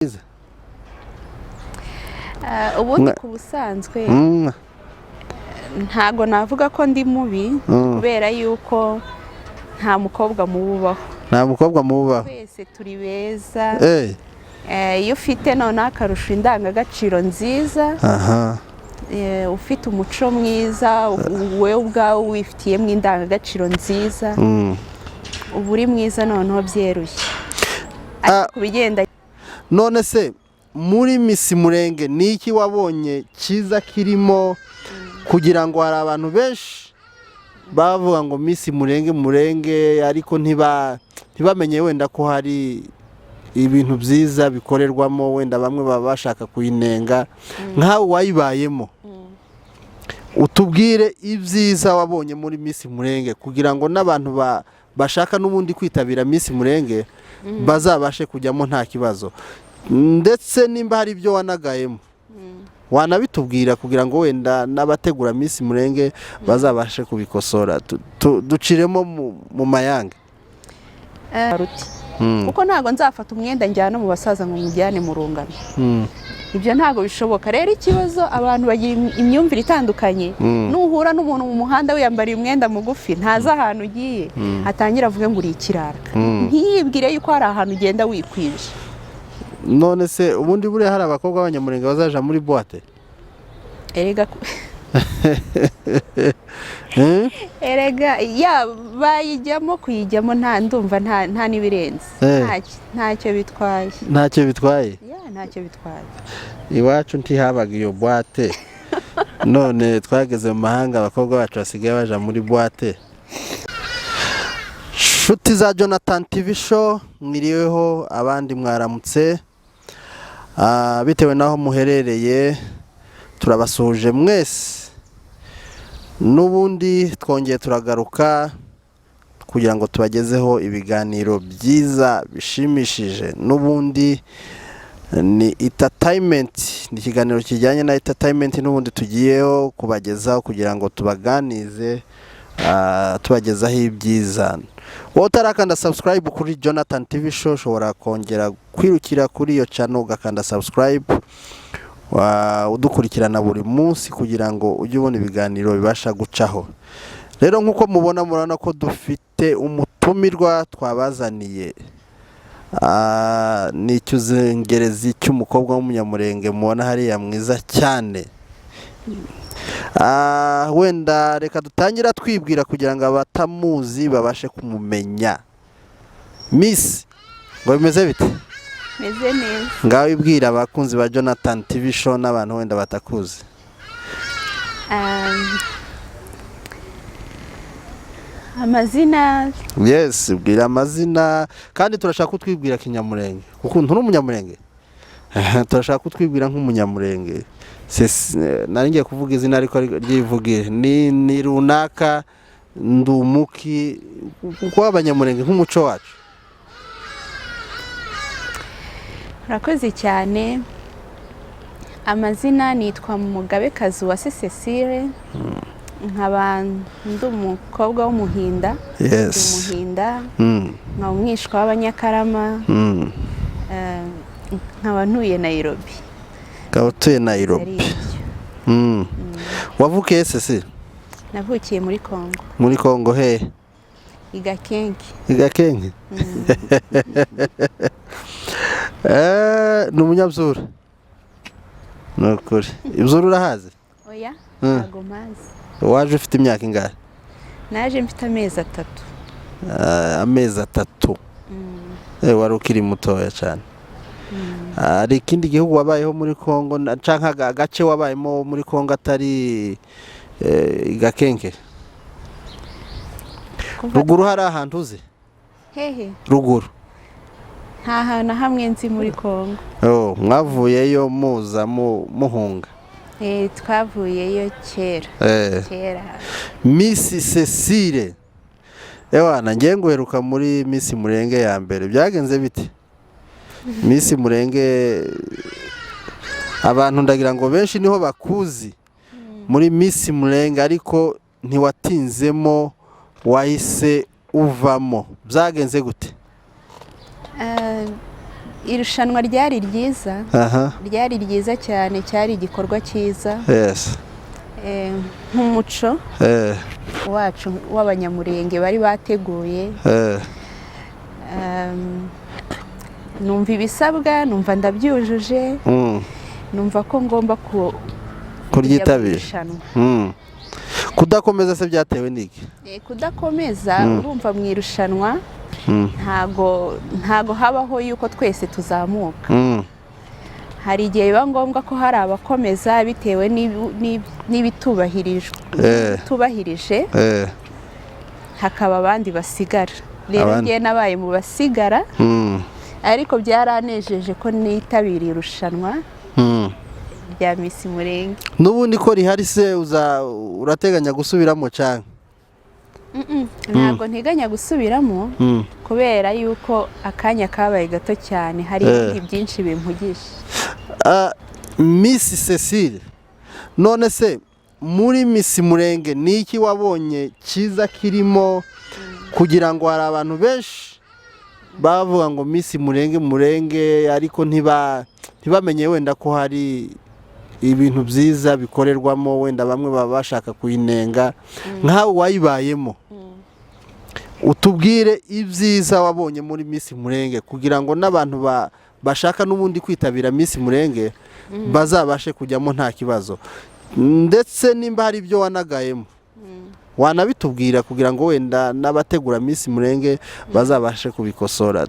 Mwiza. Ubundi ku busanzwe ntago navuga ko ndi mubi, kubera yuko nta mukobwa mubi ubaho. Nta mukobwa mubaho. Twese turi beza. Iyo ufite noneho akarusho indangagaciro nziza, ufite umuco mwiza, wowe ubwawe wifitiyemo indangagaciro nziza, uba uri mwiza noneho byeruye. Ariko ku bigenda None se muri Miss Murenge ni iki wabonye cyiza kirimo? Kugira ngo hari abantu benshi bavuga ngo Miss Murenge, Murenge, ariko ntibamenye wenda ko hari ibintu byiza bikorerwamo. Wenda bamwe baba bashaka kuyinenga. Nkawe wayibayemo, utubwire ibyiza wabonye muri Miss Murenge, kugira ngo n'abantu bashaka n'ubundi kwitabira Miss Murenge bazabashe kujyamo nta kibazo. Ndetse nimba hari ibyo wanagayemo, wanabitubwira, kugira ngo wenda n'abategura Miss Murenge bazabashe kubikosora. Duciremo mu mayange. Ruti kuko ntabwo nzafata umwenda njyana mu basaza ngo mujyane mu rungano. Ibyo ntabwo bishoboka. Rero ikibazo, abantu bagira imyumvire itandukanye. Nuhura n'umuntu mu muhanda wiyambariye umwenda mugufi, ntazi ahantu ugiye, atangira avuge ngo uri ikirara, ntiyibwire yuko hari ahantu ugenda wikwije. None se ubundi buriya hari abakobwa b'Abanyamurenge bazaja muri boîte? Erega Eh? Erega ya bayijyamo, kuyijyamo nta, ndumva nta n'ibirenze. Ntacyo bitwaye. Ntacyo bitwaye. Ya, ntacyo bitwaye. Iwacu ntihabaga iyo boîte, none twageze mu mahanga, abakobwa bacu basigaye baja muri boîte. Nshuti za Jonathan TV Show, mwiriweho, abandi mwaramutse. Bitewe n'aho muherereye, turabasuhuje mwese. N'ubundi twongeye turagaruka kugira ngo tubagezeho ibiganiro byiza bishimishije. N'ubundi ni entertainment, ni ikiganiro kijyanye na entertainment. N'ubundi tugiyeho kubagezaho kugira ngo tubaganize, tubagezaho ibyiza. Wowe utarakanda subscribe kuri Jonathan TV Show, ushobora kongera kwirukira kuri iyo channel ugakanda subscribe, udukurikirana buri munsi kugira ngo ujye ubona ibiganiro bibasha gucaho. Rero nk'uko mubona, murabona ko dufite umutumirwa twabazaniye. Ni icyuzengerezi cy'umukobwa w'Umunyamurenge mubona hariya, mwiza cyane. Wenda reka dutangira twibwira kugira ngo abatamuzi babashe kumumenya. Miss, ngo bimeze bite? Meze neza. Ngaho ibwira abakunzi ba Jonathan TV Show n'abantu wenda batakuzi. Amazina? Yes, bwira amazina, kandi turashaka kutwibwira Kinyamurenge, kuko nturi Umunyamurenge. Turashaka kutwibwira nk'Umunyamurenge. Nari ngiye kuvuga izina, ariko ryivugire. Ni runaka, ndumuki, kuko Abanyamurenge nk'umuco wacu. Urakoze cyane. Amazina nitwa Mugabekazi wa Cecile, nkaba ndi umukobwa w'Umuhinda. Ndi Umuhinda, nkaba umwishwa w'Abanyakarama, nkaba ntuye Nairobi. Ukaba utuye Ari Nairobi. ibyo. Wavukiye se? Navukiye muri Congo. Muri Congo he? I Gakenke. I Gakenke. Ni Umunyabyura, ni ukuri. Ibyura urahazi? Oya. Ntago mpazi. Waje ufite imyaka ingahe? Naje mfite amezi 3. Amezi 3. Wari ukiri mutoya cyane. Hari ikindi gihugu wabayeho muri Congo canke agace wabayemo muri Congo atari Gakenke? Kuva Ruguru hari ahantu uzi? Hehe? Ruguru. Nta hantu na hamwe nzi muri Congo. Oh, mwavuyeyo muza muhunga? Twavuyeyo kera. Kera. Miss Cecile, ewana ngiye nguheruka muri Miss Murenge ya mbere. Byagenze bite Miss Murenge? Abantu ndagira ngo benshi niho bakuzi muri Miss Murenge, ariko ntiwatinzemo, wahise uvamo. Byagenze gute? Irushanwa ryari ryiza. Ryari ryiza cyane, cyari igikorwa cyiza. Nk'umuco wacu w'Abanyamurenge bari bateguye. Numva ibisabwa, numva ndabyujuje, numva ko ngomba kujya mu Kuryitabira. irushanwa. Kudakomeza se byatewe n'iki? Kudakomeza, urumva mu irushanwa ntago habaho yuko twese tuzamuka. Hari igihe biba ngombwa ko hari abakomeza bitewe n'ibitubahirijwe, tubahirije, hakaba abandi basigara. Rero Abandi. njye nabaye mu basigara, ariko byaranejeje ko nitabiriye irushanwa rya Miss Murenge. N'ubundi ko rihari se, uza urateganya gusubiramo cyane? Ntabwo nteganya gusubiramo, kubera yuko akanya kabaye gato cyane, hari ibindi byinshi bimpugije. Ah, Miss Cecile, none se muri Miss Murenge ni iki wabonye cyiza kirimo? Kugira ngo hari abantu benshi bavuga ngo Miss Murenge, Murenge, ariko ntibamenye wenda ko hari ibintu byiza bikorerwamo. Wenda bamwe baba bashaka kuyinenga. Nkawe wayibayemo, utubwire ibyiza wabonye muri Miss Murenge, kugira ngo n'abantu bashaka n'ubundi kwitabira Miss Murenge bazabashe kujyamo nta kibazo. Ndetse nimba hari ibyo wanagayemo, wanabitubwira, kugira ngo wenda n'abategura Miss Murenge bazabashe kubikosora.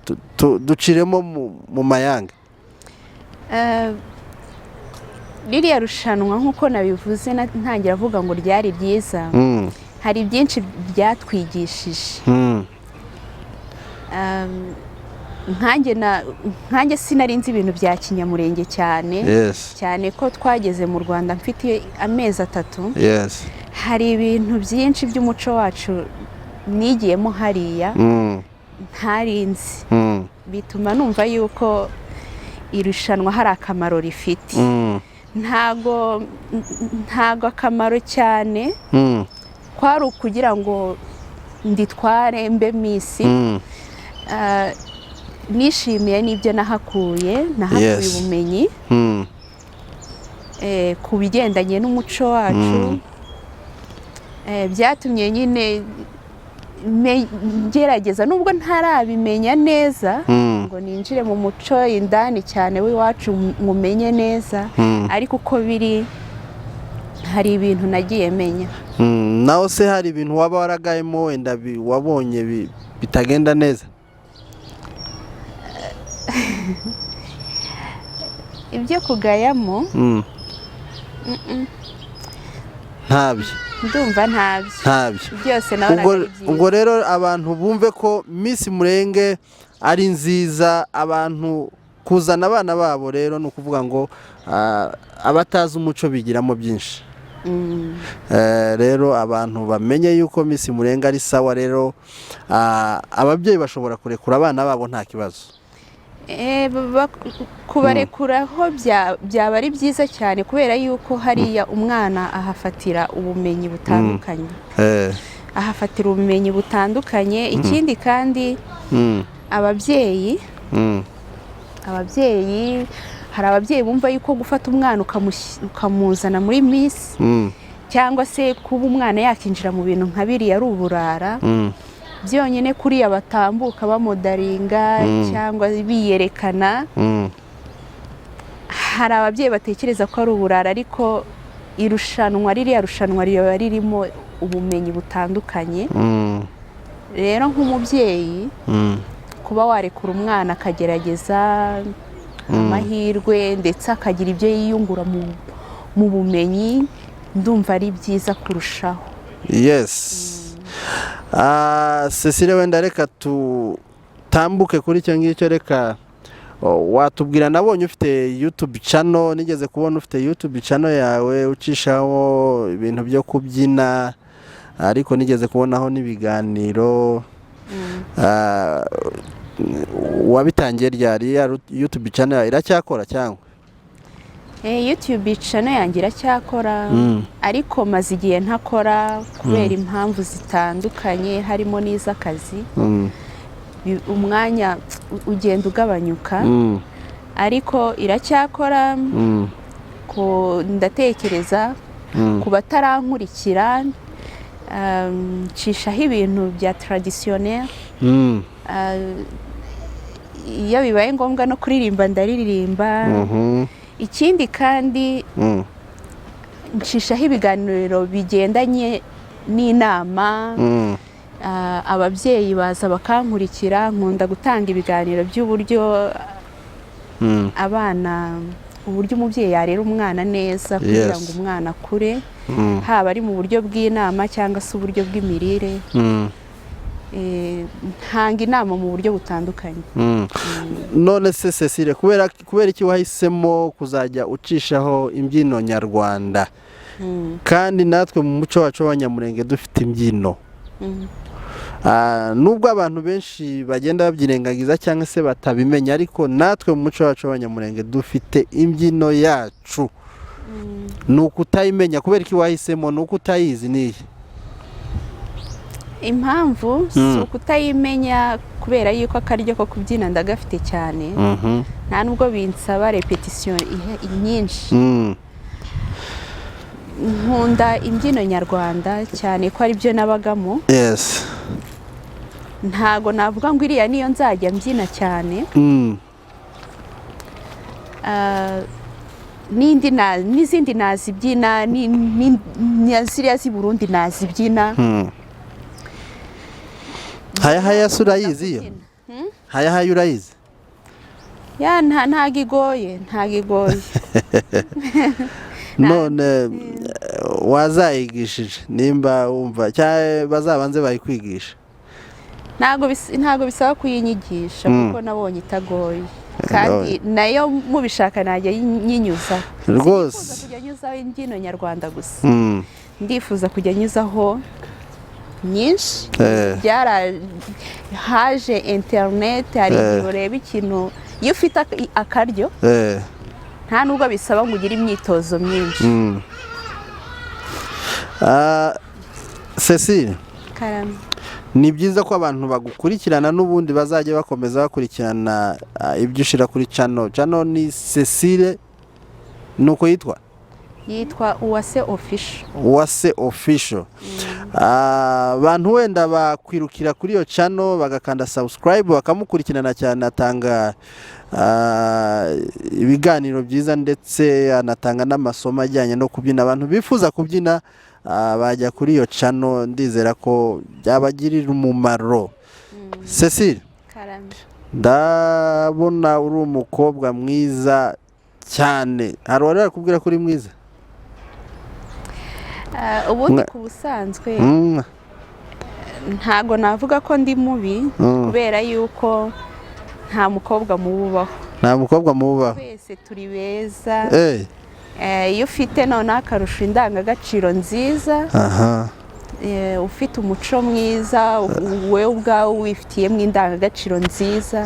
Duciremo mu mayange. Ririya rushanwa, nk'uko nabivuze ntangira avuga ngo ryari ryiza, hari byinshi byatwigishije. Nkanjye sinari nzi ibintu bya kinyamurenge cyane, cyane ko twageze mu Rwanda mfite amezi 3. Hari ibintu byinshi by'umuco wacu nigiyemo hariya ntari nzi, bituma numva yuko irushanwa hari akamaro rifite. Ntago akamaro cyane kwari ukugira ngo nditware mbe Miss. Nishimiye n'ibyo nahakuye, nahakuye ubumenyi ku bigendanye n'umuco wacu. Byatumye nyine ngerageza, nubwo ntarabimenya neza ngo ninjire mu muco indani cyane w'iwacu mumenye neza, ariko uko biri hari ibintu nagiye menya. Naho se hari ibintu waba waragayemo, wenda wabonye bitagenda neza? Ibyo kugayamo? Ntabyo? Ndumva ntabyo. Ntabyo. Byose nabonaga Ubwo ari byiza. Ubwo rero abantu bumve ko Miss Murenge ari nziza, abantu kuzana abana babo. Rero ni ukuvuga ngo abatazi umuco bigiramo byinshi. Rero abantu bamenye yuko Miss Murenge ari sawa. Rero ababyeyi bashobora kurekura abana babo nta kibazo. Kubarekuraho byaba ari byiza cyane, kubera yuko hariya umwana ahafatira ubumenyi butandukanye, ahafatira ubumenyi butandukanye. Ikindi kandi, ababyeyi, ababyeyi, hari ababyeyi bumva yuko gufata umwana ukamuzana muri Miss cyangwa se kuba umwana yakinjira mu bintu nka biriya ari uburara. Byonyine kuriya batambuka bamodelinga cyangwa biyerekana, hari ababyeyi batekereza ko ari uburara, ariko irushanwa, ririya rushanwa riba ririmo ubumenyi butandukanye. Rero nk'umubyeyi, kuba warekura umwana akagerageza amahirwe, ndetse akagira ibyo yiyungura mu bumenyi, ndumva ari byiza kurushaho. Yes. Cecile, wenda reka tutambuke kuri icyo ngicyo. Reka watubwira, nabonye ufite YouTube channel, nigeze kubona ufite YouTube channel yawe ucishaho ibintu byo kubyina, ariko nigeze kubonaho n'ibiganiro. Wabitangiye ryari? Ya YouTube channel yawe iracyakora cyangwa? YouTube channel yanjye iracyakora, ariko maze igihe ntakora kubera impamvu zitandukanye, harimo n'iz'akazi. Umwanya ugenda ugabanyuka, ariko iracyakora. Ndatekereza ku batarankurikira, ncishaho ibintu bya traditionnel. Iyo bibaye ngombwa no kuririmba, ndaririmba. Ikindi kandi, ncishaho ibiganiro bigendanye n'inama. Ababyeyi baza bakankurikira. Nkunda gutanga ibiganiro by'uburyo abana, uburyo umubyeyi yarera umwana neza kugira ngo umwana akure, haba ari mu buryo bw'inama cyangwa se uburyo bw'imirire. Ntanga inama mu buryo butandukanye. None se Cecile, kubera iki wahisemo kuzajya ucishaho imbyino nyarwanda, kandi natwe mu muco wacu w'Abanyamurenge dufite imbyino? Nubwo abantu benshi bagenda babyirengagiza cyangwa se batabimenya, ariko natwe mu muco wacu w'Abanyamurenge dufite imbyino yacu, ni ukutayimenya. Kubera iki wahisemo? Ni uko utayizi? Niyi? Impamvu si ukutayimenya, kubera yuko akaryo ko kubyina ndagafite cyane, nta nubwo binsaba répétition nyinshi. Nkunda imbyino nyarwanda cyane ko ari byo nabagamo. Ntago navuga ngo iriya niyo nzajya mbyina cyane. N'indi n'izindi nazibyina, na ziriya z'i Burundi nazibyina. Haya haya se urayizi iyo? Kubyina. Haya haya urayizi? Ya, ntago igoye, ntago igoye. None wazayigishije nimba wumva, cyangwa bazabanze bayikwigisha? Ntago bisaba kuyinyigisha, kuko nabonye itagoye, kandi nayo mubishaka najya nyinyuza. Sinifuza kujya nyuzaho imbyino nyarwanda gusa, ndifuza kujya nyuzaho nyinshi. Byara haje interineti, hari igihe ureba ikintu, iyo ufite akaryo, nta nubwo bisaba ngo ugire imyitozo myinshi. Cecile, Karame. ni byiza ko abantu bagukurikirana, n'ubundi bazajya bakomeza bakurikirana ibyo ushyira kuri channel. Channel ni Cecile, ni uko yitwa? Yitwa Uwase Official. Uwase Official. Abantu wenda bakwirukira kuri iyo channel, bagakanda subscribe, bakamukurikirana cyane. Atanga ibiganiro byiza, ndetse anatanga n'amasomo ajyanye no kubyina. Abantu bifuza kubyina bajya kuri iyo channel, ndizera ko byabagirira umumaro. Cecile, Karame. ndabona uri umukobwa mwiza cyane. Hari uwari kubwira ko uri mwiza? Ubundi ku busanzwe ntago navuga ko ndi mubi, kubera yuko nta mukobwa mubi ubaho. Nta mukobwa mubaho. Twese turi beza. Iyo ufite noneho akarusho indangagaciro nziza, ufite umuco mwiza, wowe ubwawe wifitiyemo indangagaciro nziza,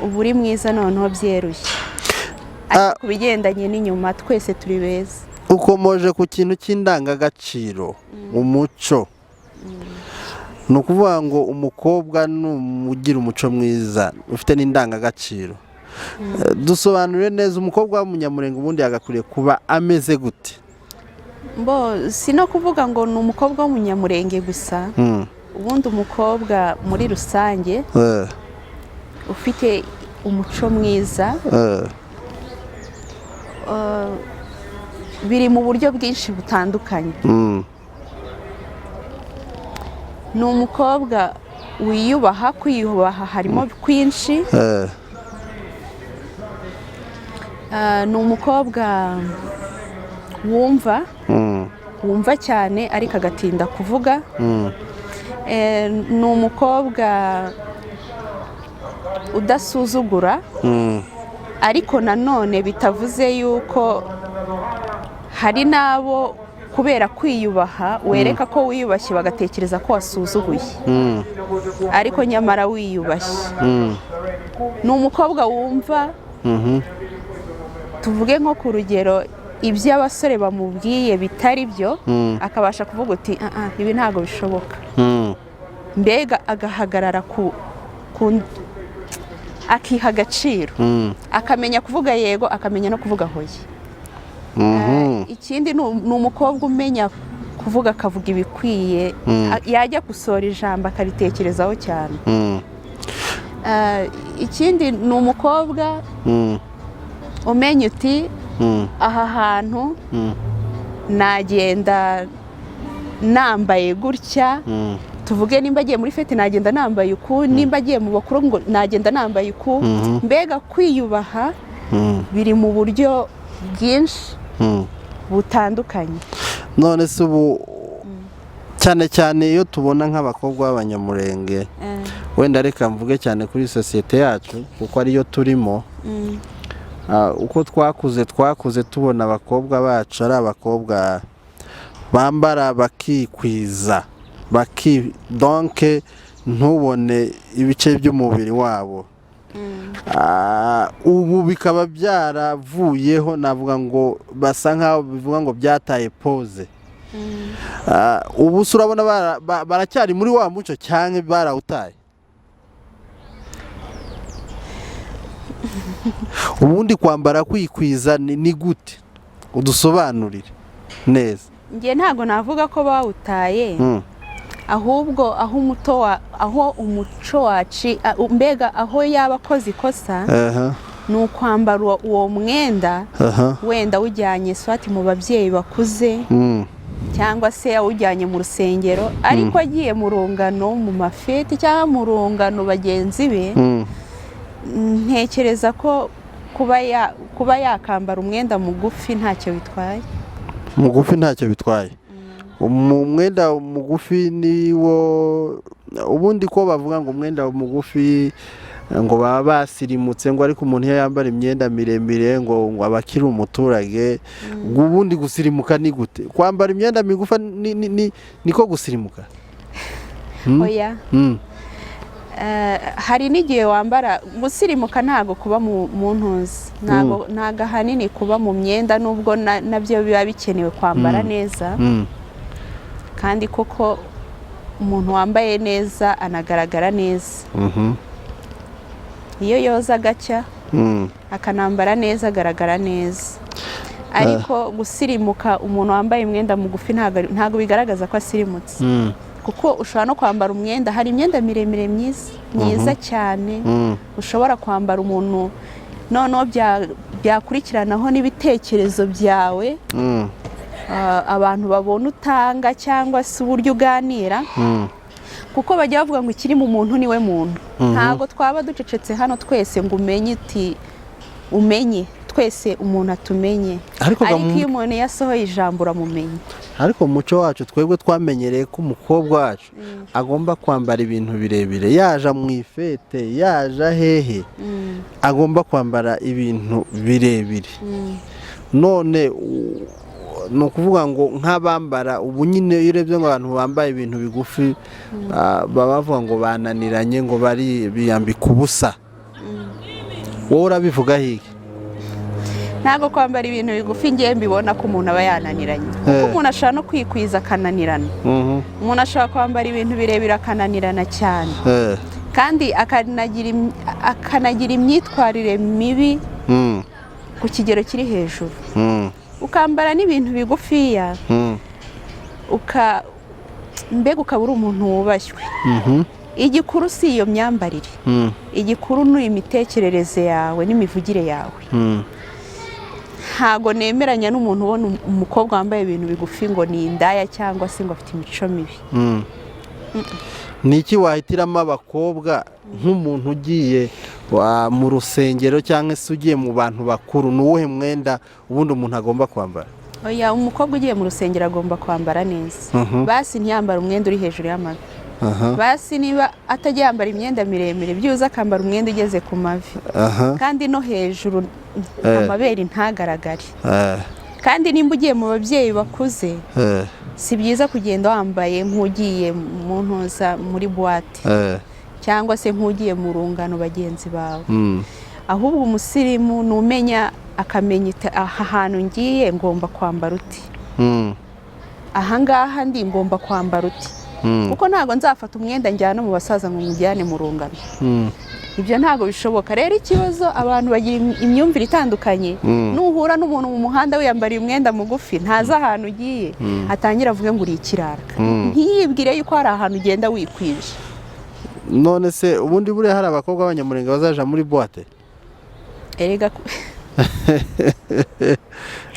uba uri mwiza noneho byeruye. Ariko ku bigendanye n'inyuma, twese turi beza. Ukomoje ku kintu cy'indangagaciro, umuco. Ni ukuvuga ngo umukobwa ni ugira umuco mwiza, ufite n'indangagaciro. Dusobanurire neza, umukobwa w'Umunyamurenge ubundi yagakwiriye kuba ameze gute? Mbo si no kuvuga ngo ni umukobwa w'Umunyamurenge gusa. Ubundi umukobwa muri rusange ufite umuco mwiza, biri mu buryo bwinshi butandukanye. Ni umukobwa wiyubaha. Kwiyubaha harimo kwinshi. Ni umukobwa wumva, wumva cyane ariko agatinda kuvuga. Ni umukobwa udasuzugura, ariko nanone bitavuze yuko hari n'abo kubera kwiyubaha wereka ko wiyubashye, bagatekereza ko wasuzuguye, ariko nyamara wiyubashye. Ni umukobwa wumva, tuvuge nko ku rugero ibyo abasore bamubwiye bitari byo, akabasha kuvuga uti: "Ah, ah, ibi ntabwo bishoboka." Mbega agahagarara ku akiha agaciro, akamenya kuvuga yego, akamenya no kuvuga hoya. Ikindi ni umukobwa umenya kuvuga, akavuga ibikwiye, yajya gusohora ijambo akaritekerezaho cyane. Ikindi ni umukobwa umenya uti aha hantu nagenda nambaye gutya. Tuvuge nimba agiye muri fête, nagenda nambaye uku, nimba agiye mu bakuru ngo nagenda nambaye uku. Mbega kwiyubaha biri mu buryo bwinshi butandukanye. None se ubu cyane cyane iyo tubona nk'abakobwa b'Abanyamurenge, wenda reka mvuge cyane kuri sosiyete yacu kuko ariyo turimo, uko twakuze tubona abakobwa bacu ari abakobwa bambara bakikwiza, baki donc ntubone ibice by'umubiri wabo. Ubu bikaba byaravuyeho, navuga ngo basa nkaho bivuga ngo byataye pose. Ubu se urabona baracyari muri wa muco cyangwa barawutaye? Ubundi kwambara kwikwiza ni gute? Udusobanurire neza. Njye ntabwo navuga ko bawutaye, ahubwo aho umuco waci mbega aho yaba akoze ikosa ni ukwambara uwo mwenda, wenda awujyanye swati mu babyeyi bakuze cyangwa se awujyanye mu rusengero, ariko agiye mu rungano, mu mafeti cyangwa mu rungano bagenzi be, ntekereza ko kuba yakambara umwenda mugufi ntacyo bitwaye. Mugufi ntacyo bitwaye. Mu mwenda mugufi niwo ubundi ko bavuga ngo umwenda mugufi ngo baba basirimutse, ngo ariko umuntu iyo yambara imyenda miremire ngo aba akiri umuturage. Ngo ubundi gusirimuka ni gute? Kwambara imyenda migufi niko gusirimuka? Oya. Hari n'igihe wambara, gusirimuka ntabwo kuba mu ntuzi, ntabwo ahanini kuba mu myenda, nubwo nabyo biba bikenewe kwambara neza. Kandi koko umuntu wambaye neza anagaragara neza. Iyo yoza agacya, akanambara neza, agaragara neza. Ariko gusirimuka, umuntu wambaye umwenda mugufi ntabwo bigaragaza ko asirimutse, kuko ushobora no kwambara umwenda, hari imyenda miremire myiza myiza cyane ushobora kwambara umuntu, noneho byakurikiranaho n'ibitekerezo byawe, abantu babona utanga cyangwa se uburyo uganira, kuko bajya bavuga ngo ikiri mu muntu niwe muntu. Ntabwo twaba ducecetse hano twese ngo umenye uti umenye twese umuntu atumenye, Ariko ariko iyo umuntu yasohoye ijambo uramumenya. Ariko mu muco wacu twebwe twamenyereye ko umukobwa wacu agomba kwambara ibintu birebire, yaja mu ifete, yaja hehe, agomba kwambara ibintu birebire. None ni ukuvuga ngo nk'abambara ubu nyine, iyo urebye ngo abantu bambaye ibintu bigufi, baba bavuga ngo bananiranye, ngo bari biyambika ubusa. Wowe urabivuga hiki? Ntabwo kwambara ibintu bigufi ngiye mbibona ko umuntu aba yananiranye, kuko umuntu ashobora no kwikwiza akananirana. Umuntu ashobora kwambara ibintu birebire akananirana cyane, kandi akanagira imyitwarire mibi ku kigero kiri hejuru. Ukambara n'ibintu bigufiya, mbega ukaba uri umuntu wubashywe. Igikuru si iyo myambarire, igikuru ni imitekerereze yawe n'imivugire yawe. Ntago nemeranya n'umuntu ubona umukobwa wambaye ibintu bigufi ngo ni indaya cyangwa se ngo afite imico mibi. Ni iki wahitiramo abakobwa nk'umuntu ugiye mu rusengero cyangwa se ugiye mu bantu bakuru? Ni uwuhe mwenda ubundi umuntu agomba kwambara? Oya, umukobwa ugiye mu rusengero agomba kwambara neza. Basi ntiyambare umwenda uri hejuru y'amavi. Basi niba atajya yambara imyenda miremire, byibuze akambara umwenda ugeze ku mavi, kandi no hejuru amabere ntagaragare. Kandi nimba ugiye mu babyeyi bakuze, si byiza kugenda wambaye nk'ugiye mu ntuza, muri boîte, cyangwa se nk'ugiye mu rungano bagenzi bawe. Ahubwo umusirimu ni umenya, akamenya iti aha hantu ngiye ngomba kwambara uti, aha ngaha ndi ngomba kwambara uti. Kuko ntabwo nzafata umwenda njyana mu basaza ngo mujyane mu rungano. Ibyo ntabwo bishoboka. Rero ikibazo, abantu bagira imyumvire itandukanye. Nuhura n'umuntu mu muhanda wiyambariye umwenda mugufi, ntazi ahantu ugiye, atangira avuge ngo uri ikirara, ntiyibwire yuko hari ahantu ugenda wikwije. None se ubundi buriya hari abakobwa b'Abanyamurenge bazaja muri boîte? Erega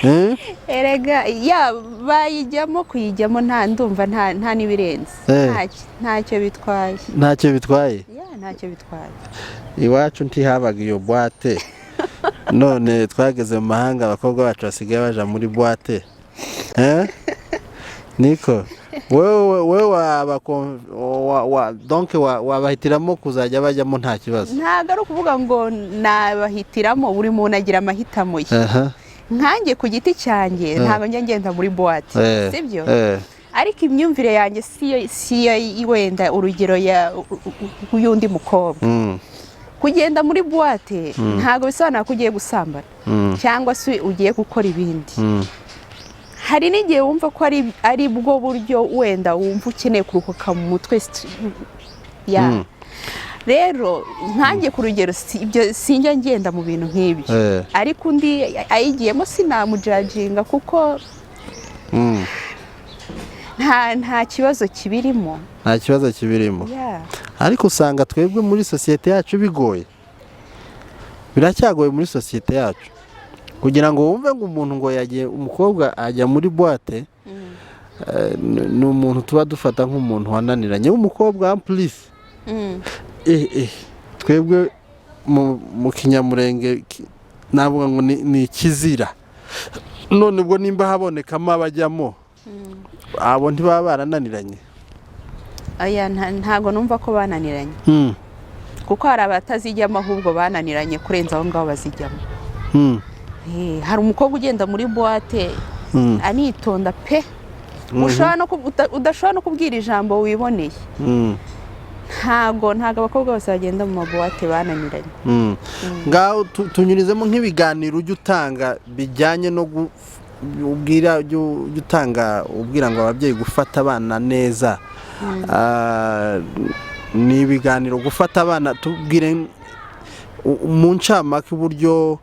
Eh? Erega ya bayijyamo, kuyijyamo nta, ndumva nta n'ibirenze. Ntacyo bitwaye. Ntacyo bitwaye? Ya, ntacyo bitwaye. Iwacu ntihabaga iyo boîte, none twageze mu mahanga, abakobwa bacu basigaye baja muri boîte. Eh? Niko wewe waba donc wabahitiramo kuzajya bajyamo nta kibazo? Ntabwo ari ukuvuga ngo nabahitiramo, buri muntu agira amahitamo ye. Nkanjye ku giti cyanjye ntabwo njya ngenda muri boîte, sibyo? Ariko imyumvire yanjye siyo wenda urugero ya y'undi mukobwa. Kugenda muri boîte ntabwo bisobanura ko ugiye gusambana cyangwa se ugiye gukora ibindi. Hari n'igihe wumva ko ari bwo buryo wenda wumva ukeneye kuruhuka mu mutwe ya. Rero nkanjye ku rugero ibyo sinjya ngenda mu bintu nk'ibyo. Ariko undi ayigiyemo sinamujudginga kuko nta kibazo kibirimo. Nta kibazo kibirimo. Yeah. Ariko usanga twebwe muri sosiyete yacu bigoye, biracyagoye muri sosiyete yacu kugira ngo wumve ngo umuntu ngo yagiye, umukobwa ajya muri boîte, ni umuntu tuba dufata nk'umuntu wananiranye w'umukobwa purisi. Twebwe mu Kinyamurenge navuga ngo ni ikizira. None ubwo nimba habonekamo abajyamo, abo ntibaba barananiranye? Oya, ntabwo numva ko bananiranye, kuko hari abatazijyamo ahubwo bananiranye kurenza abo ngabo bazijyamo. Hari umukobwa ugenda muri boîte anitonda pe, udashobora no kubwira ijambo wiboneye. Ntabwo abakobwa bose bagenda mu maboîte bananiranye. Ngaho tunyurizemo nk'ibiganiro ujya utanga bijyanye no ubwira, ujya utanga ubwira ngo ababyeyi gufata abana neza. Ni ibiganiro gufata abana, tubwire mu ncamake uburyo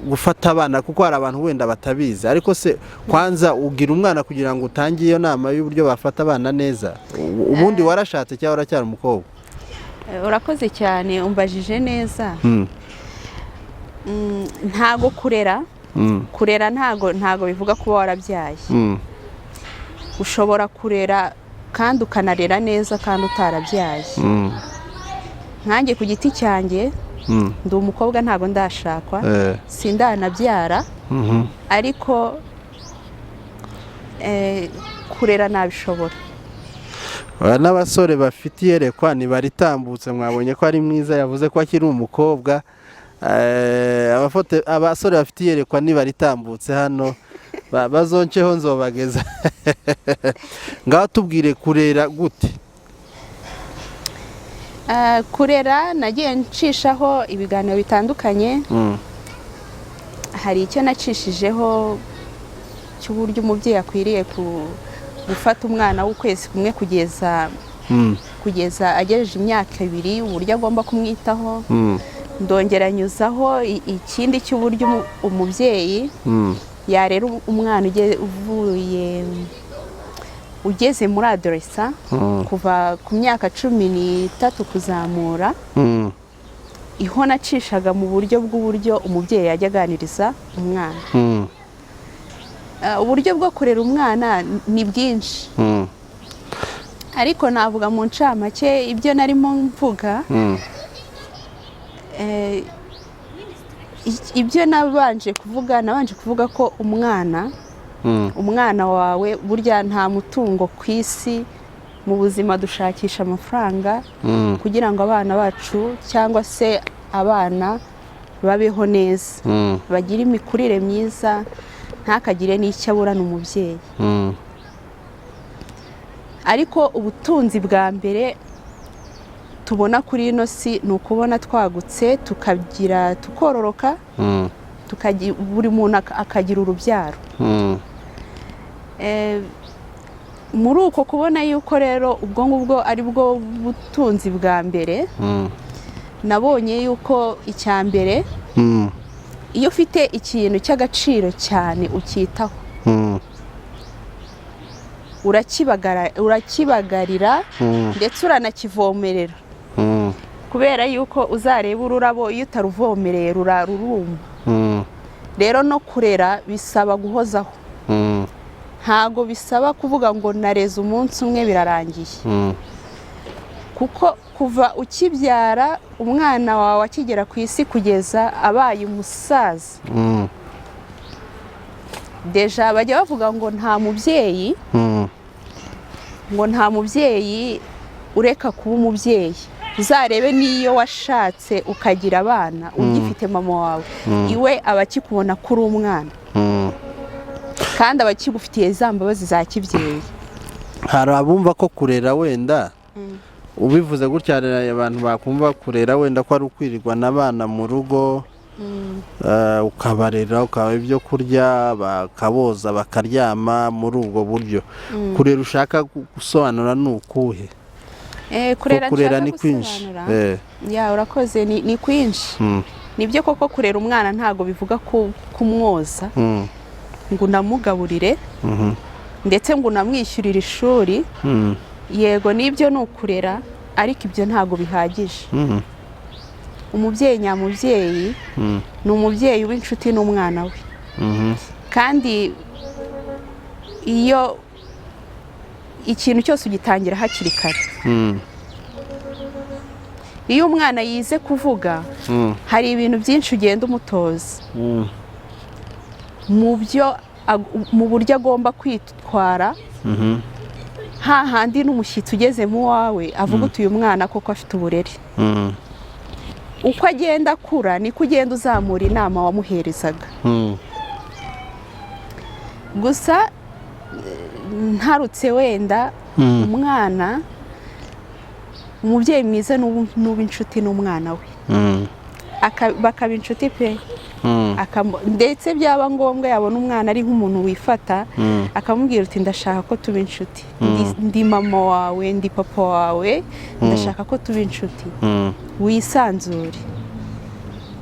gufata abana, kuko hari abantu wenda batabizi. Ariko se kwanza ugira umwana kugira ngo utange iyo nama y'uburyo bafata abana neza? Ubundi warashatse cyangwa uracyari umukobwa? Urakoze cyane, umbajije neza. Ntago kurera, kurera ntago bivuga kuba warabyaye. Ushobora kurera kandi ukanarera neza kandi utarabyaye. Nkanjye ku giti cyanjye ndi umukobwa, ntago ndashakwa, sindanabyara, ariko kurera nabishobora. Aba n'abasore bafite iyerekwa ntibaritambutse, mwabonye ko ari mwiza, yavuze ko akiri umukobwa. Abasore bafite iyerekwa nibaritambutse hano bazonceho nzobageza. Ngaho tubwire, kurera gute? Kurera nagiye ncishaho ibiganiro bitandukanye. Hari icyo nacishijeho cy'uburyo umubyeyi akwiriye gufata umwana w'ukwezi kumwe kugeza kugeza agejeje imyaka 2, uburyo agomba kumwitaho. Ndongera nyuzaho ikindi cy'uburyo umubyeyi yarera umwana uvuye ugeze muri adolescence, kuva ku myaka 13 kuzamura. Iho nacishaga mu buryo bw'uburyo umubyeyi yajya aganiriza umwana. Uburyo bwo kurera umwana ni bwinshi, ariko navuga mu ncamake ibyo narimo mvuga. Ibyo nabanje kuvuga ko umwana, umwana wawe burya nta mutungo ku isi. Mu buzima dushakisha amafaranga kugira ngo abana bacu cyangwa se abana babeho neza, bagire imikurire myiza, ntakagire n'icyo aburana umubyeyi. Ariko ubutunzi bwa mbere tubona kuri ino si ni ukubona twagutse, tukagira, tukororoka, buri muntu akagira urubyaro. Muri uko kubona yuko rero ubwo ngubwo ari bwo butunzi bwa mbere, nabonye yuko icya mbere, iyo ufite ikintu cy'agaciro cyane ucyitaho, urakibagarira, ndetse uranakivomerera, kubera yuko uzareba ururabo, iyo utaruvomereye ruruma. Rero no kurera bisaba guhozaho. Ntago bisaba kuvuga ngo nareze umunsi umwe birarangiye, kuko kuva ukibyara umwana wawe akigera ku isi kugeza abaye umusaza, déjà bajya bavuga ngo nta mubyeyi, ngo nta mubyeyi ureka kuba umubyeyi. Uzarebe n'iyo washatse ukagira abana ugifite mama wawe, iwe aba akikubona ko uri umwana, kandi aba akigufitiye za mbabazi za kibyeyi. Hari abumva ko kurera, wenda ubivuze gutya, hari abantu bakumva kurera wenda ko ari ukwirirwa n'abana mu rugo, ukabarera, ukabaha ibyo kurya, bakaboza, bakaryama. Muri ubwo buryo, kurera ushaka gusobanura ni ukuhe? Kurera Ko kurera nshaka ni kwinshi. gusobanura. Ya, urakoze, ni kwinshi. Nibyo koko, kurera umwana ntabwo bivuga kumwoza, ngo unamugaburire, ndetse ngo unamwishyurire ishuri. Yego, nibyo ni ukurera, ariko ibyo ntabwo bihagije. Umubyeyi nyamubyeyi ni umubyeyi w'inshuti n'umwana we. Kandi iyo ikintu cyose ugitangira hakiri kare, iyo umwana yize kuvuga, hari ibintu byinshi ugenda umutoza mu byo mu buryo agomba kwitwara, hahandi n'umushyitsi ugeze mu wawe avuga uti: "Uyu mwana koko afite uburere." Uko agenda akura niko ugenda uzamura inama wamuherezaga. Gusa ntarutse wenda, umwana, umubyeyi mwiza n'uba inshuti n'umwana we, bakaba inshuti pe. Ndetse byaba ngombwa yabona umwana ari nk'umuntu wifata, akamubwira uti: "Ndashaka ko tuba inshuti. Ndi mama wawe, ndi papa wawe, ndashaka ko tuba inshuti, wisanzure."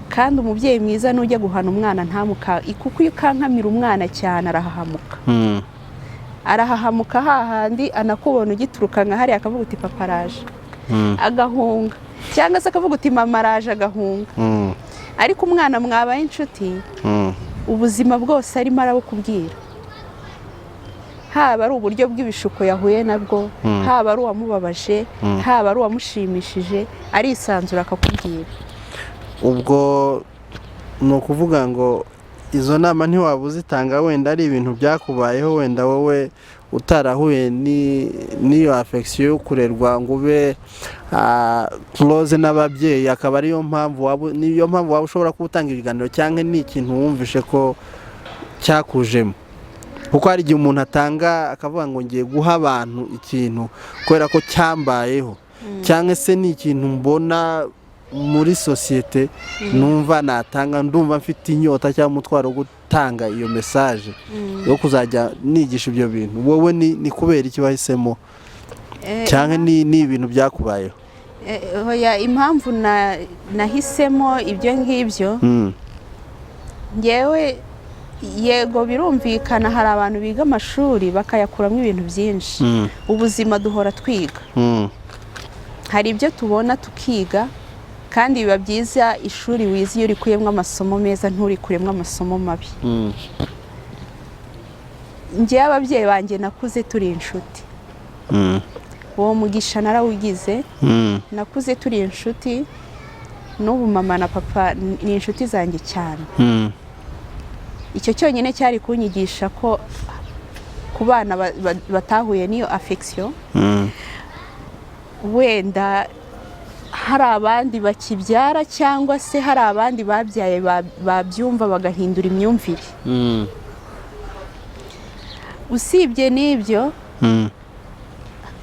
Kandi umubyeyi mwiza nujya guhana umwana ntamuka, kuko iyo ukankamira umwana cyane arahahamuka. Arahahamuka hahandi anakubona ugituruka nka hariya akavuga uti: "Papa araje," agahunga, cyangwa se akavuga uti: "Mama araje," agahunga. Ariko umwana mwabaye inshuti, ubuzima bwose arimo arabukubwira, haba ari uburyo bw'ibishuko yahuye nabwo, haba ari uwamubabaje, haba ari uwamushimishije, arisanzura akakubwira. Ubwo ni ukuvuga ngo izo nama ntiwaba uzitanga wenda ari ibintu byakubayeho, wenda wowe utarahuye n'iyo affection yo kurerwa ngo ube close n'ababyeyi, akaba ariyo mpamvu waba, niyo mpamvu waba ushobora kuba utanga ibiganiro, cyangwa ni ikintu wumvishe ko cyakujemo? Kuko hari igihe umuntu atanga akavuga ngo ngiye guha abantu ikintu kubera ko cyambayeho, cyangwa se ni ikintu mbona muri sosiyete numva natanga, ndumva mfite inyota cyangwa umutwaro wo gutanga iyo message yo kuzajya nigisha ibyo bintu. Wowe ni kubera iki wahisemo, cyangwa ni ibintu byakubayeho? Oya, impamvu nahisemo ibyo ngibyo, ngewe yego birumvikana, hari abantu biga amashuri bakayakuramo ibintu byinshi. Ubuzima duhora twiga. Hari ibyo tubona tukiga, kandi biba byiza ishuri wize iyo urikuyemo amasomo meza, nturikuremo amasomo mabi. Ngewe ababyeyi banjye nakuze turi inshuti. Uwo mugisha narawugize. Nakuze turi inshuti, n'ubu mama na papa ni inshuti zanjye cyane. Icyo cyonyine cyari kunyigisha ko ku bana batahuye n'iyo affection, wenda hari abandi bakibyara cyangwa se hari abandi babyaye babyumva bagahindura imyumvire. Usibye n'ibyo,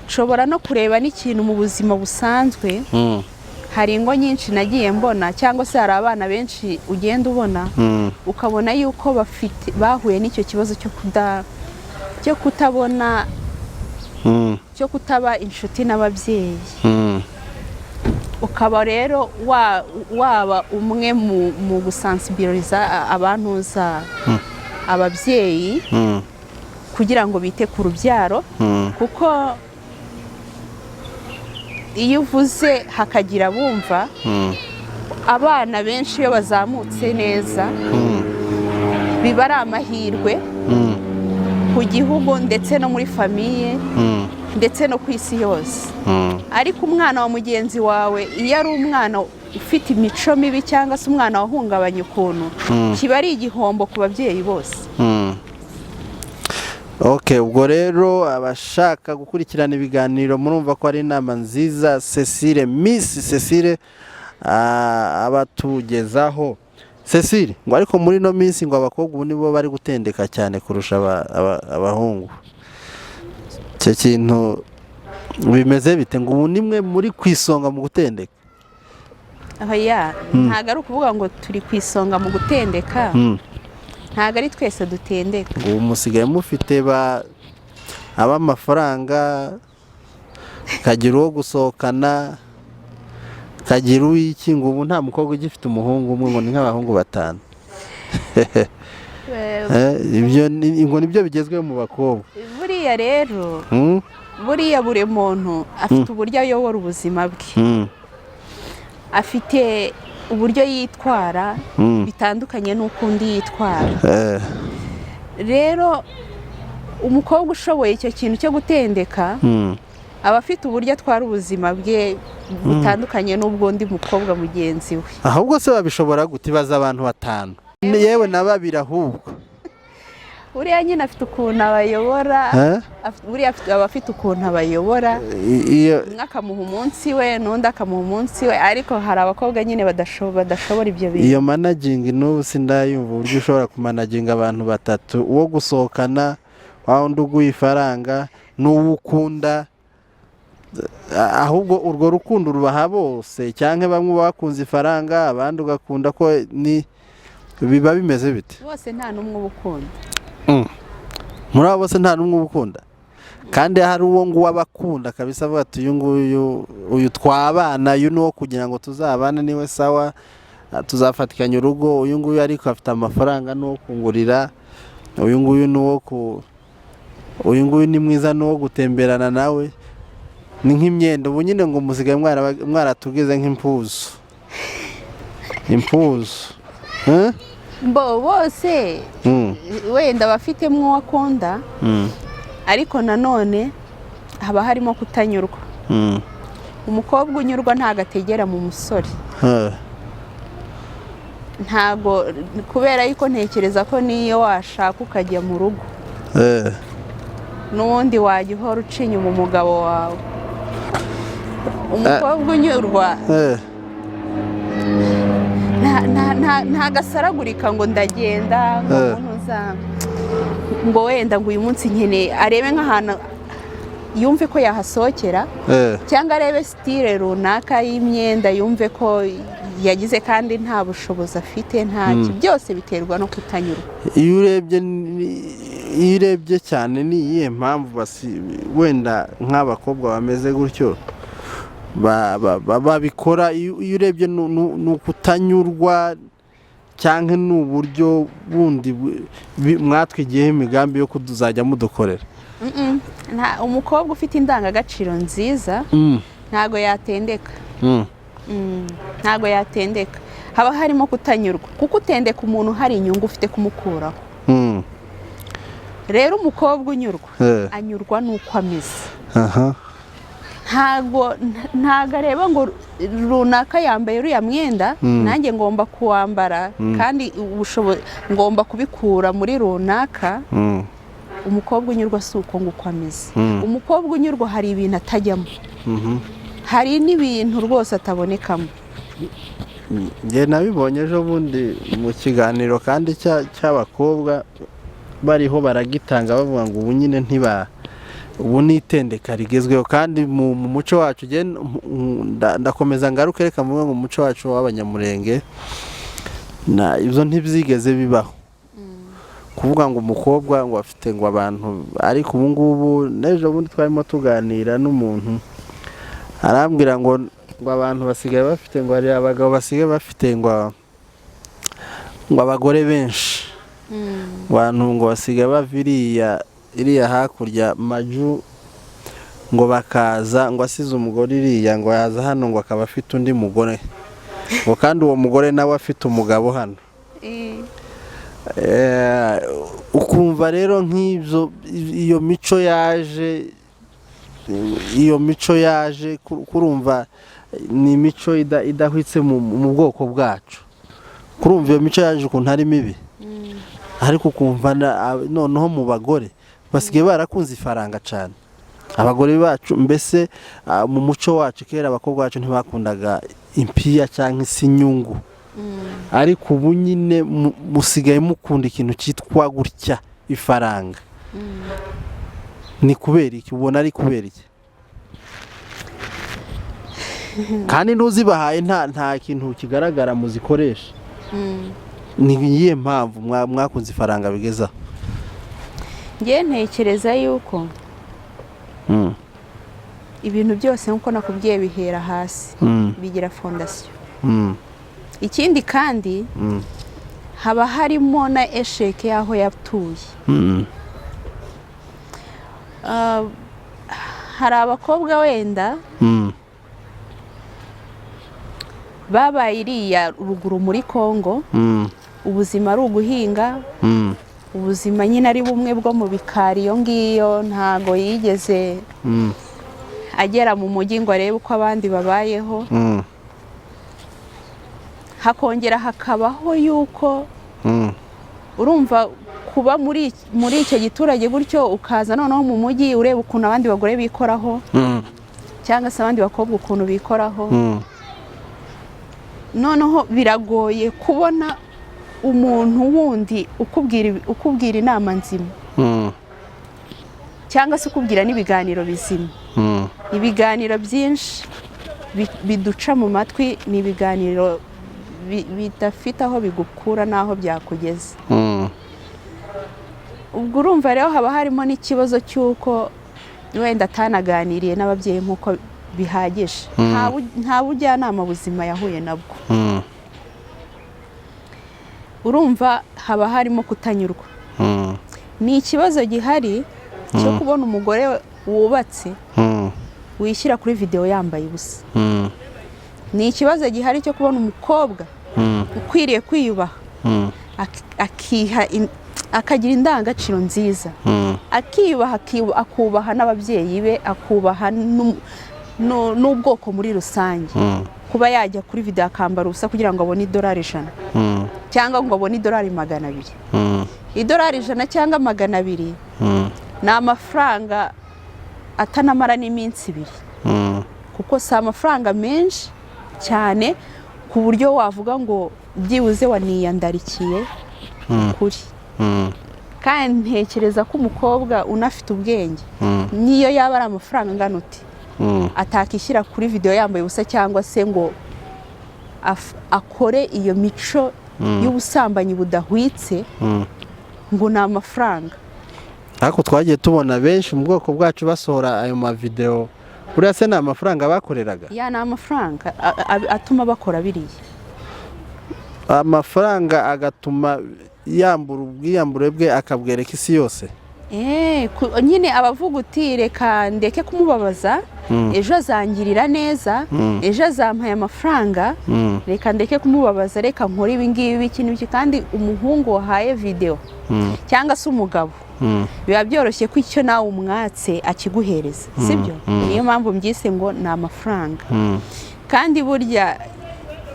nshobora no kureba n'ikintu mu buzima busanzwe. Hari ingo nyinshi nagiye mbona, cyangwa se hari abana benshi ugenda ubona, ukabona yuko bafite, bahuye n'icyo kibazo cyo kutabona Cyo kutaba inshuti n'ababyeyi, ukaba rero waba umwe mu gusensibiliza abantuza ababyeyi kugira ngo bite ku rubyaro, kuko iyo uvuze hakagira bumva, abana benshi iyo bazamutse neza biba ari amahirwe ku gihugu, ndetse no muri famille, ndetse no ku isi yose. Ariko umwana wa mugenzi wawe, iyo ari umwana ufite imico mibi cyangwa se umwana wahungabanya ukuntu, kiba ari igihombo ku babyeyi bose. Ok, ubwo rero abashaka gukurikirana ibiganiro, murumva ko ari inama nziza Cecile, Miss Cecile, abatugezaho. Cecile, ngo ariko muri ino minsi ngo abakobwa ubu nibo bari gutendeka cyane kurusha abahungu. Icyo kintu bimeze bite? Ngo ubu nimwe muri ku isonga mu gutendeka? Oya, ntabwo ari ukuvuga ngo turi ku isonga mu gutendeka. Ntabwo ari twese dutendeka. Ngo ubu musigaye mufite ba ab'amafaranga, kagira uwo gusohokana, kagira uw'iki, ngo ubu nta mukobwa ugifite umuhungu umwe, ngo ni nk'abahungu batanu. Ibyo ngo nibyo bigezweho mu bakobwa. Buriya rero, buriya buri muntu afite uburyo ayobora ubuzima bwe, afite uburyo yitwara bitandukanye n'uko undi yitwara. Rero umukobwa ushoboye icyo kintu cyo gutendeka aba afite uburyo atwara ubuzima bwe butandukanye n'ubw'undi mukobwa mugenzi we. Ahubwo se babishobora gute? Ibaza abantu batanu, yewe na babiri ahubwo. Buriya nyine afite ukuntu abayobora. Eh? Buriya aba afite ukuntu abayobora. Iyo Umwe akamuha umunsi we, n'undi akamuha umunsi we, ariko hari abakobwa nyine badashobora ibyo bintu. Iyo managing n'ubu sindayumva, uburyo ushobora kumanaginga abantu batatu: uwo gusohokana, wa wundi uguha ifaranga, n'uwo ukunda. Ahubwo urwo rukundo rubaha bose, cyangwa bamwe bakunze ifaranga, abandi ugakunda ko ni biba bimeze bite? Bose nta n'umwe uba ukunda. Muri abo bose nta n'umwe uba ukunda, kandi hari uwo nguwo aba akunda kabisa, avuga ati: "Uyu nguyu, uyu twabana, uyu ni uwo kugira ngo tuzabane, niwe sawa, tuzafatikanya urugo. Uyu nguyu ariko afite amafaranga, ni uwo kungurira. Uyu nguyu ni uwo ku uyu nguyu ni mwiza, ni uwo gutemberana nawe." Ni nk'imyenda. Ubu nyine ngo musigaye mwaratugize nk'impuzu, impuzu. Eh? Mbo bose wenda abafitemo uwo akunda, ariko nanone haba harimo kutanyurwa. Umukobwa unyurwa ntabwo ategera mu musore. Ntabwo, kubera yuko ntekereza ko n'iyo washaka ukajya mu rugo, n'ubundi wajya uhora uca inyuma umugabo wawe. Umukobwa unyurwa ntagasaragurika ngo ndagenda ngo umuntu ngo wenda ngo uyu munsi nkeneye arebe nk'ahantu yumve ko yahasohokera, cyangwa arebe style runaka y'imyenda yumve ko yagize, kandi nta bushobozi afite, nta byose biterwa no kutanyurwa. Iyo urebye cyane, ni iyihe mpamvu wenda nk'abakobwa bameze gutyo babikora? Iyo urebye ni ukutanyurwa, cyangwa ni uburyo bundi mwatwigiyeho imigambi yo kuzajya mudukorera? Mm-mm. Umukobwa ufite indangagaciro nziza ntago yatendeka. Ntago yatendeka. Haba harimo kutanyurwa, kuko utendeka umuntu hari inyungu ufite kumukuraho. Rero umukobwa unyurwa anyurwa n'uko ameze. Ntago areba ngo runaka yambaye uriya mwenda, nanjye ngomba kuwambara, kandi ubushobozi ngomba kubikura muri runaka. Umukobwa unyurwa si uko nguko ameze. Umukobwa unyurwa hari ibintu atajyamo, hari n'ibintu rwose atabonekamo. Njye nabibonye ejo bundi mu kiganiro kandi cy'abakobwa bariho baragitanga, bavuga ngo ubu nyine ntiba ubu ni itendeka rigezweho. Kandi mu muco wacu, njye ndakomeza ngaruke, reka mvuge ngo mu muco wacu w'Abanyamurenge na ibyo ntibyigeze bibaho. Kuvuga ngo umukobwa ngo afite ngo abantu, ariko ubu ngubu, n'ejo bundi twarimo tuganira n'umuntu, arambwira ngo abantu basigaye bafite, ngo hari abagabo basigaye bafite ngo abagore benshi, abantu ngo basigaye bava iriya hakurya maju, ngo bakaza, ngo asize umugore iriya, ngo yaza hano ngo akaba afite undi mugore, ngo kandi uwo mugore nawe afite umugabo hano. Ukumva rero nk'ibyo, iyo mico yaje kurumva ni imico idahwitse mu bwoko bwacu. Kurumva iyo mico yaje ukuntu ari mibi, ariko ukumva noneho mu bagore basigaye barakunze ifaranga cyane, abagore bacu. Mbese mu muco wacu kera abakobwa bacu ntibakundaga impiya cyangwa se inyungu, ariko ubu nyine musigaye mukunda ikintu cyitwa gutya ifaranga. Ni kubera iki? Ubona ari kubera iki? Kandi n'uzibahaye nta kintu kigaragara muzikoresha. Ni iyihe mpamvu mwakunze ifaranga bigezaho? Ngewe ntekereza yuko ibintu byose, nk'uko nakubwiye, bihera hasi, bigira fondation. Ikindi kandi, haba harimo na échec y'aho yatuye. Hari abakobwa wenda babaye iriya ruguru muri Congo, ubuzima ari uguhinga, ubuzima nyine ari bumwe bwo mu bikari iyo ngiyo, ntago yigeze agera mu mujyi ngo arebe uko abandi babayeho. Hakongera hakabaho yuko urumva kuba muri icyo giturage gutyo, ukaza noneho mu mujyi ureba ukuntu abandi bagore bikoraho cyangwa se abandi bakobwa ukuntu bikoraho, noneho biragoye kubona umuntu wundi ukubwira inama nzima cyangwa se ukubwira n'ibiganiro bizima. Ibiganiro byinshi biduca mu matwi ni ibiganiro bidafite aho bigukura n'aho byakugeza. Ubwo urumva rero haba harimo n'ikibazo cy'uko wenda atanaganiriye n'ababyeyi nk'uko bihagije. Nta bujyanama buzima yahuye nabwo. Urumva haba harimo kutanyurwa. Ni ikibazo gihari cyo kubona umugore wubatse wishyira kuri videwo yambaye ubusa. Ni ikibazo gihari cyo kubona umukobwa ukwiriye kwiyubaha, akagira indangagaciro nziza, akiyubaha, akubaha n'ababyeyi be, akubaha n'ubwoko muri rusange, kuba yajya kuri videwo akambara ubusa kugira ngo abone $1 cyangwa ngo abone $200. $100 cyangwa 200 ni amafaranga atanamara n'iminsi 2, kuko si amafaranga menshi cyane ku buryo wavuga ngo byibuze waniyandarikiye ukuri. Kandi ntekereza ko umukobwa unafite ubwenge, niyo yaba ari amafaranga angana uti, atakishyira kuri videwo yambaye ubusa cyangwa se ngo akore iyo mico y'ubusambanyi budahwitse ngo ni amafaranga. Ariko twagiye tubona benshi mu bwoko bwacu basohora ayo mavidewo. Buriya se ni amafaranga bakoreraga? Ya, ni amafaranga atuma bakora biriya. Amafaranga agatuma yambura ubwiyambure bwe akabwereka isi yose. Nyine abavuga uti: "Reka ndeke kumubabaza, ejo azangirira neza, ejo azampaye amafaranga, reka ndeke kumubabaza, reka nkore ibi ngibi, iki n'iki." Kandi umuhungu wahaye videwo cyangwa se umugabo, biba byoroshye ko icyo nawe umwatse akiguhereza, sibyo? Niyo mpamvu mbyise ngo ni amafaranga. Kandi burya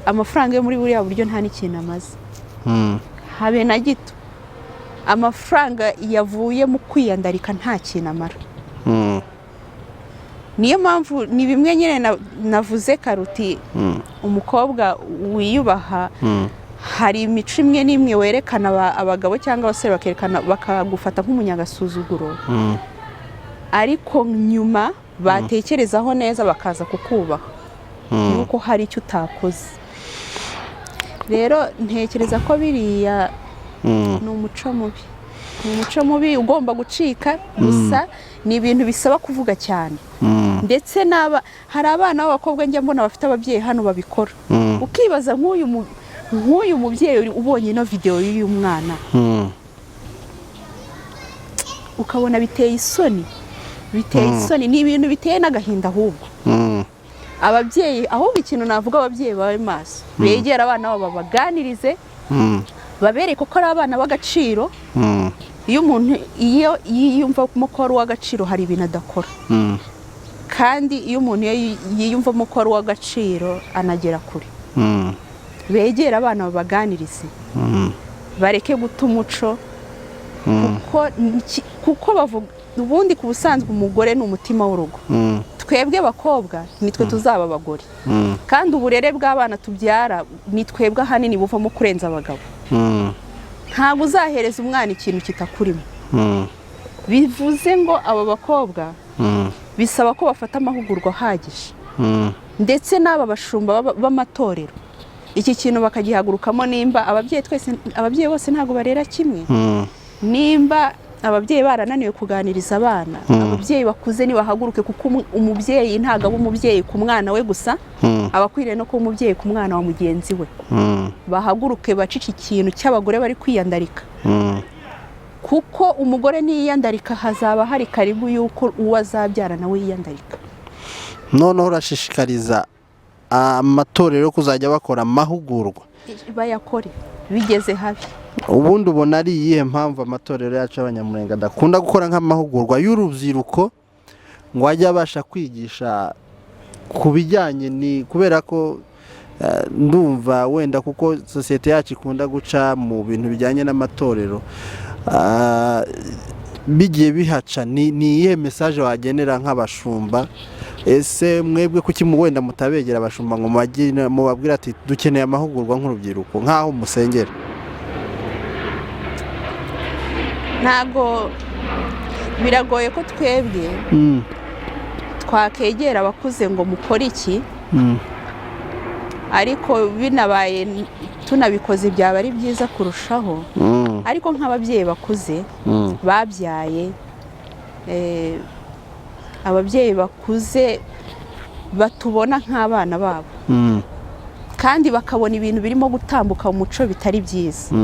amafaranga yo muri buriya buryo nta n'ikintu amaze, habe na gito. Amafaranga yavuye mu kwiyandarika nta kintu amara. Niyo mpamvu ni bimwe nyine navuze karuti, umukobwa wiyubaha, hari imico imwe n'imwe werekana abagabo cyangwa abasore bakerekana bakagufata nk'umunyagasuzuguro, ariko nyuma batekerezaho neza bakaza kukubaha yuko hari icyo utakoze. Rero ntekereza ko biriya ni umuco mubi. Ni umuco mubi ugomba gucika. Gusa ni ibintu bisaba kuvuga cyane. Ndetse n'aba hari abana b'abakobwa njya mbona bafite ababyeyi hano babikora, ukibaza nk'uyu mubyeyi ubonye ino videwo y'uyu mwana, ukabona biteye isoni, biteye isoni. Ni ibintu biteye n'agahinda ahubwo. Ababyeyi ahubwo, ikintu navuga, ababyeyi babe maso, begere abana babo, babaganirize, babereke ko ari abana b'agaciro. Iyo umuntu iyo yiyumvamo ko ari uw'agaciro, hari ibintu adakora. Kandi iyo umuntu iyo yiyumvamo ko ari uw'agaciro, anagera kure. Begere abana, babaganirize, bareke guta umuco, kuko bavuga ubundi ku busanzwe umugore ni umutima w'urugo. Twebwe bakobwa nitwe tuzaba abagore, kandi uburere bw'abana tubyara ni twebwe ahanini buvamo kurenza abagabo. Ntabwo uzahereza umwana ikintu kitakurimo. Bivuze ngo aba bakobwa bisaba ko bafata amahugurwa ahagije, ndetse n'aba bashumba b'amatorero iki kintu bakagihagurukamo. Nimba ababyeyi twese, ababyeyi bose ntabwo barera kimwe. Nimba ababyeyi barananiwe kuganiriza abana, ababyeyi bakuze nibahaguruke, kuko umubyeyi ntabwo aba umubyeyi ku mwana we gusa, aba akwiriye no kuba umubyeyi ku mwana wa mugenzi we. Bahaguruke bace iki kintu cy'abagore bari kwiyandarika, kuko umugore niyiyandarika, hazaba hari karibu y'uko uwo azabyara nawe yiyandarika. Noneho urashishikariza amatorero kuzajya bakora amahugurwa? Bayakore, bigeze habi. Ubundi ubona ari iyihe mpamvu amatorero yacu y'Abanyamurenge adakunda gukora nk'amahugurwa y'urubyiruko ngo ajye abasha kwigisha ku bijyanye ni kubera ko ndumva wenda kuko sosiyete yacu ikunda guca mu bintu bijyanye n'amatorero, bigiye bihaca, ni iyihe message wagenera nk'abashumba? Ese mwebwe kuki wenda mutabegera abashumba ngo mubabwire ati dukeneye amahugurwa nk'urubyiruko, nk'aho musengera? Ntabwo, biragoye ko twebwe twakegera abakuze ngo mukore iki, ariko binabaye tunabikoze byaba ari byiza kurushaho. Ariko nk'ababyeyi bakuze babyaye, ababyeyi bakuze batubona nk'abana babo, kandi bakabona ibintu birimo gutambuka mu muco bitari byiza.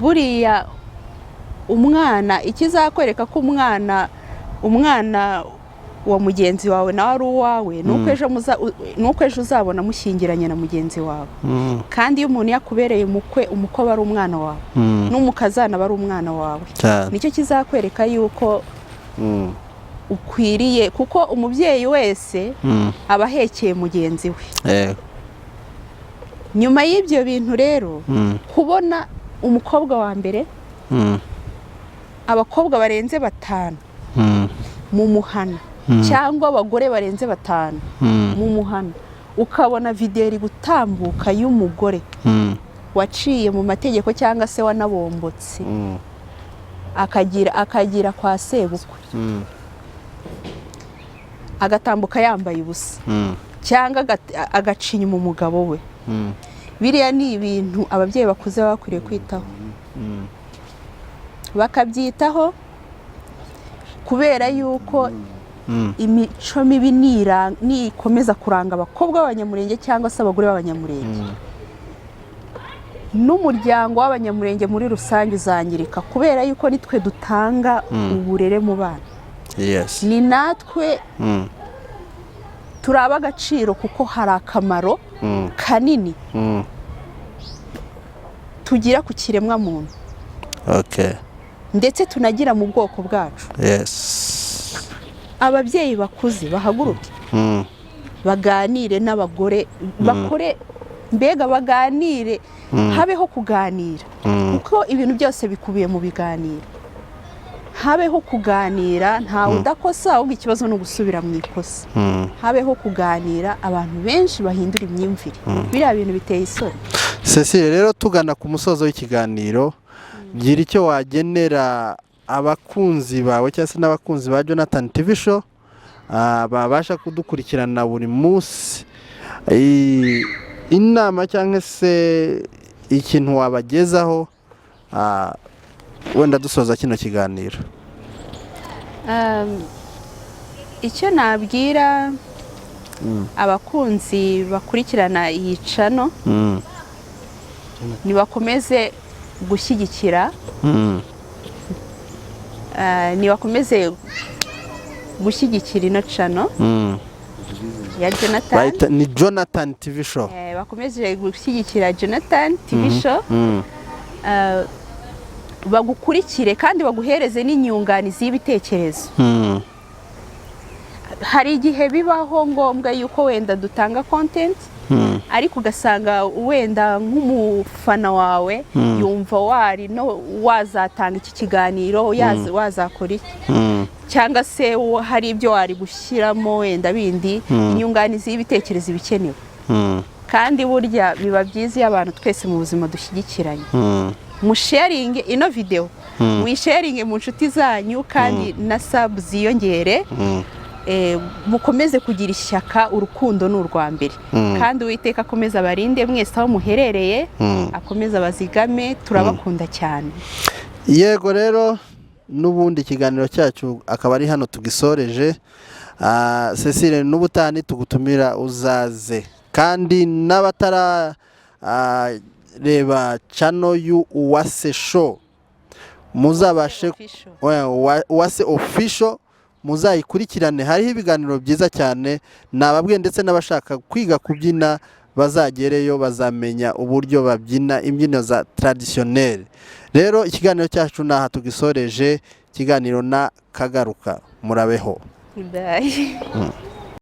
Buriya umwana, ikizakwereka ko umwana wa mugenzi wawe nawe ari uwawe, ni uko ejo uzabona mushyingiranye na mugenzi wawe. Kandi iyo umuntu yakubereye umukwe, umukwe aba ari umwana wawe, n'umukazana aba ari umwana wawe. Nicyo kizakwereka yuko ukwiriye, kuko umubyeyi wese aba ahekeye mugenzi we. Nyuma y'ibyo bintu rero, kubona umukobwa wa mbere, abakobwa barenze batanu mu muhana, cyangwa abagore barenze batanu mu muhana, ukabona videwo iri gutambuka y'umugore waciye mu mategeko cyangwa se wanabombotse, akagira kwa sebukwe, agatambuka yambaye ubusa, cyangwa agaca inyuma umugabo we, biriya ni ibintu ababyeyi bakuze baba bakwiriye kwitaho, bakabyitaho, kubera yuko imico mibi nikomeza kuranga abakobwa b'Abanyamurenge cyangwa se abagore b'Abanyamurenge, n'umuryango w'Abanyamurenge muri rusange uzangirika, kubera yuko nitwe dutanga uburere mu bana. Ni natwe turi ab'agaciro, kuko hari akamaro kanini tugira ku kiremwamuntu, ndetse tunagira mu bwoko bwacu. Ababyeyi bakuze bahaguruke, baganire n'abagore, bakore, mbega baganire, habeho kuganira, kuko ibintu byose bikubiye mu biganiro. Habeho kuganira, ntawe udakosa, ahubwo ikibazo ni ugusubira mu ikosa. Habeho kuganira, abantu benshi bahindura imyumvire. Biriya bintu biteye isoni. Cecile, rero tugana ku musozo w'ikiganiro, gira icyo wagenera abakunzi bawe cyangwa se n'abakunzi ba Jonathan TV Show, babasha kudukurikirana buri munsi. Inama cyangwa se ikintu wabagezaho Wenda dusoza kino kiganiro. Icyo nabwira abakunzi bakurikirana iyi channel, nibakomeze gushyigikira, nibakomeze gushyigikira ino channel ya Jonathan. Ni Jonathan TV Show. Bakomeze gushyigikira Jonathan TV Show, bagukurikire kandi baguhereze n'inyunganizi y'ibitekerezo. Hari igihe bibaho ngombwa yuko wenda dutanga content, ariko ugasanga wenda nk'umufana wawe yumva wari no wazatanga iki kiganiro, wazakora iki, cyangwa se hari ibyo wari gushyiramo wenda bindi. Inyunganizi y'ibitekerezo ibikenewe, kandi burya biba byiza iyo abantu twese mu buzima dushyigikiranye. Musharinge ino video, muyisharinge mu nshuti zanyu, kandi na sub ziyongere. Mukomeze kugira ishyaka, urukundo ni urwa mbere. Kandi Uwiteka akomeze abarinde mwese aho muherereye, akomeze abazigame. Turabakunda cyane. Yego rero, n'ubundi ikiganiro cyacu akaba ari hano tugisoreje. Cecile, n'ubutaha tugutumira uzaze, kandi n'abatara reba channel y'u Uwase Show muzabashe Official. Oya, Uwase Official muzayikurikirane, hariho ibiganiro byiza cyane nababwiye, ndetse n'abashaka kwiga kubyina bazagereyo, bazamenya uburyo babyina imbyino za traditionnel. Rero ikiganiro cyacu ni aha tugisoreje. Ikiganiro na kagaruka, murabeho. Bye.